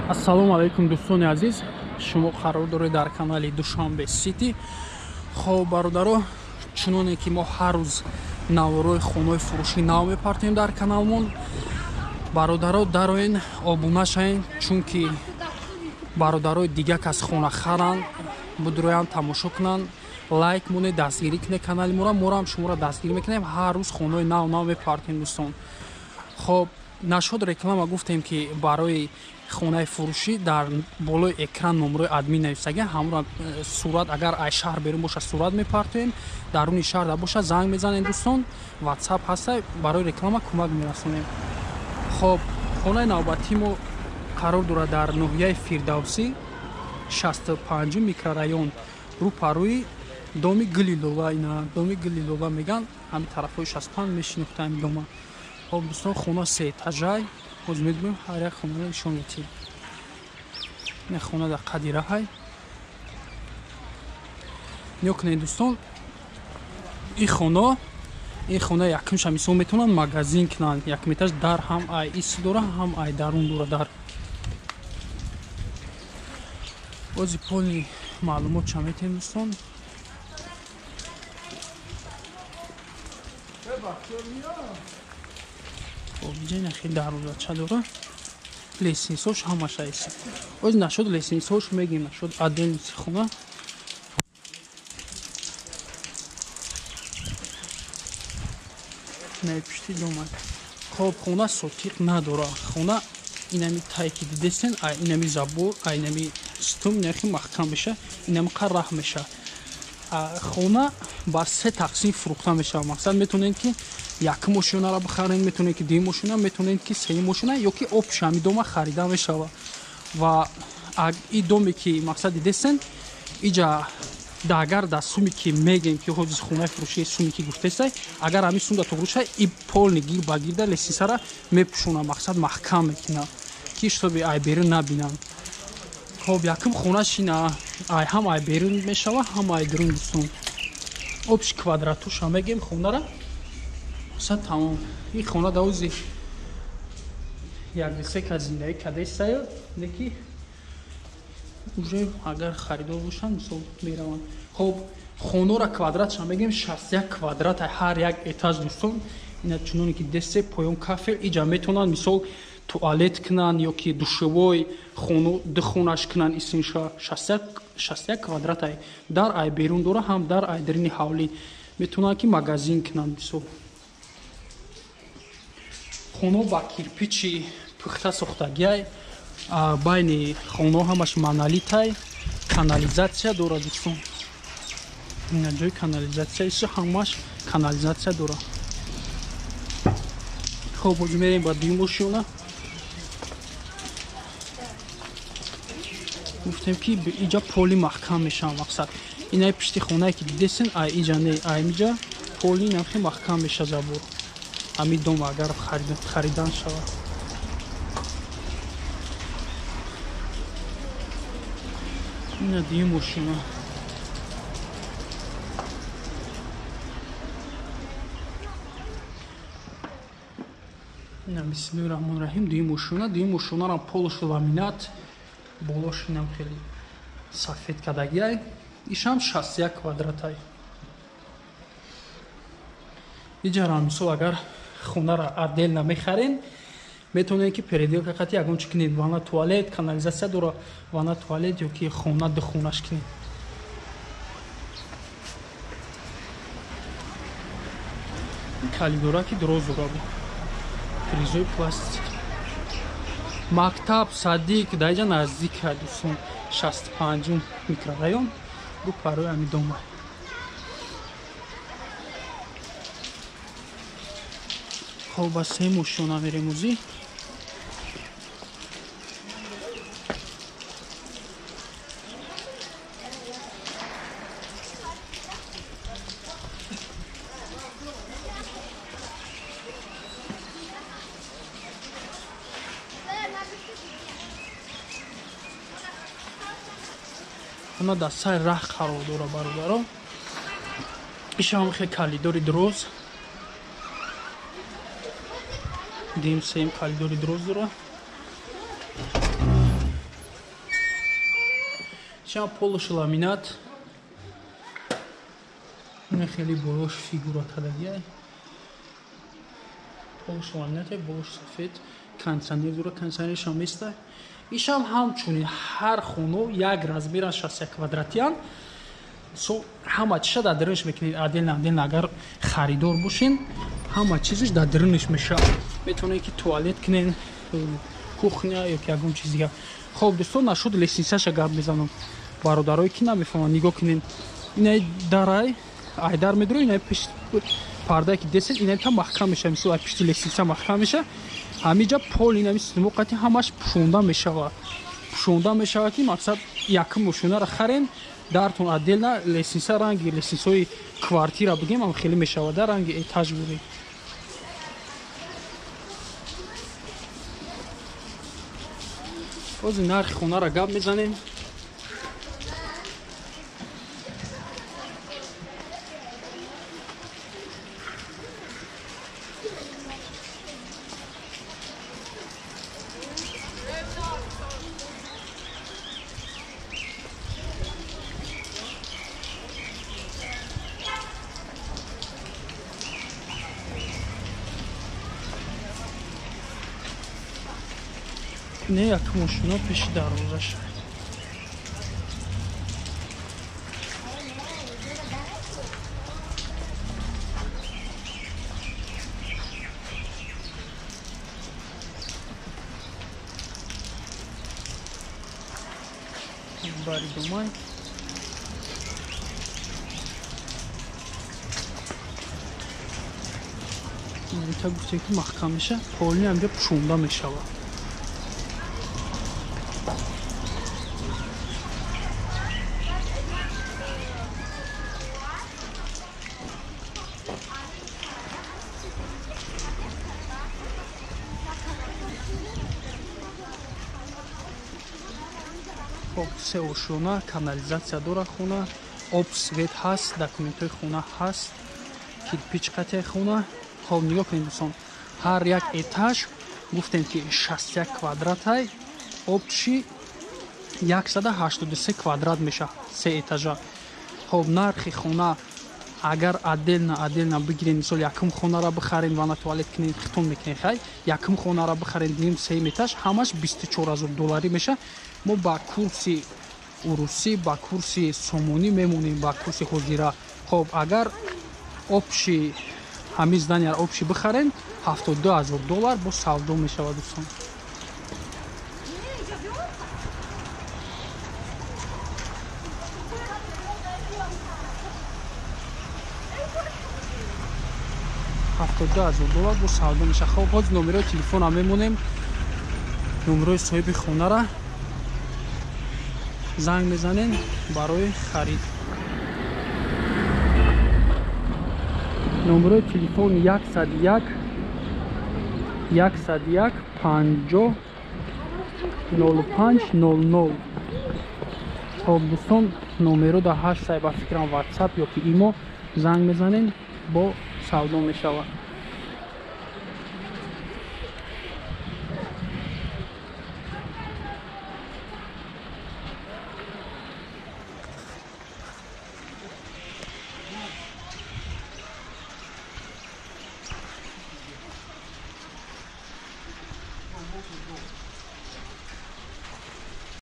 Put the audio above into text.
Ассалому алайкум дӯстони азиз, шумо қарор доред дар канали Душанбе Сити. Хоб бародаро, чуноне ки мо ҳар рӯз наворои хонаи фурӯшӣ нав мепартем дар каналмон, бародаро дароен обуна шавен, чунки бародарои дига кас хона харанд, будроянд тамошо кунанд, лайк монед, дастгирӣ кунед канали моро, морам шуморо дастгирӣ мекунем. Ҳар рӯз хонаи нав нав мепартем дӯстон. Хоб нашуд реклама гуфтем ки барои хонаи фурӯшӣ дар болои экран номерои админ нависага, ҳамро сурат агар ай шаҳр берун бошад сурат мепартоем, даруни шаҳр да бошад занг мезанем дӯстон, WhatsApp ҳаста, барои реклама кӯмак мерасонем. Хоб хонаи навбатии мо қарор дорад дар ноҳияи Фирдавсӣ, 65 микрорайон, рӯпарӯи доми Гулилола, ина доми Гулилола меган, ҳамин тарафҳои 65 мешинохтаем дома. Хоб дӯстон, хона се этажай, боз мегӯем ҳар як хонаро нишон медиҳем. Ин хона дар қади раҳай. Нигоҳ кунед дӯстон, ин хона якумша мисол метавонанд магазин кунанд, якум этаж дар ҳам ай ис дора, ҳам ай дарун дора дар. Бози полни маълумот ча метиҳем дӯстон. Хоб хеле дарвозача дора, лестницаош ҳамаша аст. Оз нашуд лестницаош мегим, нашуд отдельниси хона. Наи пушти дома. Хоб хона сотиқ надора. Хона инами тай ки дидесен, ай инами забор, ай инами стум нахи маҳкам меша, инами қар раҳ меша. Хона ба се тақсим фурӯхта мешавад. Мақсад метавонед ки як мошинаро бихаред, метавонед ки дуюм мошина, метавонед ки сеюм мошина ё ки общ ҳами дома харида мешавад. Ва и доме ки мақсад дидесен, иҷа да агар да суме ки мегем ки ҳозир хонаи фурӯшии суме ки гуфтесай, агар ҳами сум да туғру шавад, и полни гир ба гирда лестницара мепӯшона, мақсад маҳкам мекунад ки шитоби ай берун набинанд. Хоб якум хонаш ина ай ҳам ай берун мешавад, ҳам ай дурун дӯстон. Общ квадратуша мегем хонара. Са тамом. Ин хона давози як се ка зиндагӣ кардесая, леки уже агар харидор бошанд мисол мераванд. Хоб хонора квадратша мегем 61 квадрат ҳар як этаж дӯстон. Ина чуноне ки десе поён кафел, иҷа метавонанд мисол туалет кунанд ё ки душевой хону духонаш кунанд, исинша 61 квадрат ай дар ай берун дора, ҳам дар ай дарини ҳавлӣ метавонанд ки магазин кунанд мисол. Хоно ба кирпичи пухта сохтагиай, байни хоно ҳамаш монолитай, канализатсия дора дӯстон. Ина ҷои канализатсия иша ҳамаш канализатсия дора. Хоб боз мерем ба дуюм ошёна. Гуфтем ки иҷа поли маҳкам мешавад, мақсад инаи пишти хонае ки дидесен, ай иҷа не, ай иҷа поли намхи маҳкам меша забор. Ҳамин дом агар харидан шавад. Ина дуюм мошина. Ина бисмиллоҳи раҳмони раҳим, дуюм мошина. Дуюм мошинарам полш ламинат, болош инам хеле сафед кардагиай. Ишам 61 квадратай. Иҷара мисол агар хонара отдельно мехарен, метавонед ки переделка қати ягон чи кунед, ванна туалет, канализатсия дора, ванна туалет ё ки хона духонаш кунед. Калидора ки дроз дора буд, призои пластик. Мактаб, садик дар иҷа наздик дӯстон, 65 микрорайон, рӯпарӯи ҳами дома. Хоб ба се мошина мерем ӯзӣ. Хона дар сари раҳ қарор дора бародаро. Ишам хе калидори дроз. Дим сеюм калидори дроз дора. Чам полуши ламинат. Не хеле болош фигура кардагиай. Полуши ламинат, болош сафед, кондиционер дора, кондиционерш ҳам места. Ишам ҳамчунин ҳар хоно як размера 61 квадратиян. Со ҳама чиза дар дарунаш мекунед, отдельно отдельно агар харидор бошен, ҳама чизаш дар дарунаш мешавад. Метавонед ки туалет кунед, кухня ё ки ягон чиз дигар. Хоб дӯстон, нашуд лестницаша гап мезанам. Бародарое ки намефаҳманд, нигоҳ кунед. Инай дарай, айдар медуро, инай пеш пардае ки десед, инай та маҳкам мешавад. Мисол ай пишти лестница маҳкам мешавад. Ҳамиҷа пол инами симоқати ҳамаш пӯшонда мешавад. Пӯшонда мешавад ки мақсад якум мошинаро харен, дартон отдельно лестница ранги лестницаҳои квартира бигем ҳам хеле мешавад, да ранги этаж бурем. Ҳозир нархи хонаро гап мезанем. Не як мошина пеши дарвозаша. Бари домай. Та гуфте ки маҳкам меша, полни ҳамҷа пӯшонда мешавад. Хоб, се ошёна, канализатсия дора хона, об, свет ҳаст, документҳои хона ҳаст, кирпич қатъи хона. Хоб, нигоҳ кунед дӯстон, ҳар як этаж гуфтем ки 61 квадратай, обчи 183 квадрат мешавад, се этажа. Хоб, нархи хона агар отдельно отдельно бигирем, мисол якум хонаро бихарем, ванна туалет кунем, хитон мекунем, хай якум хонаро бихарем, дигим сеюм этаж, ҳамаш 24 000 долларӣ мешавад. Мо ба курси урусӣ, ба курси сомонӣ мемонем, ба курси ҳозира. Хоб, агар общий ҳамин зданияро общий бихарем, 72 000 доллар бо савдо мешавад дӯстон. $72 000 бо савдо мешавад. Хоб, ҳозир номерои телефонам мемонем, номерои соҳиби хонара занг мезанем барои харид. Номерои телефон 101 101 50 05 00. Хоб дӯстон, номеро дар ҳашт сай ба фикрам WhatsApp ё ки имо занг мезанем, бо савдо мешавад.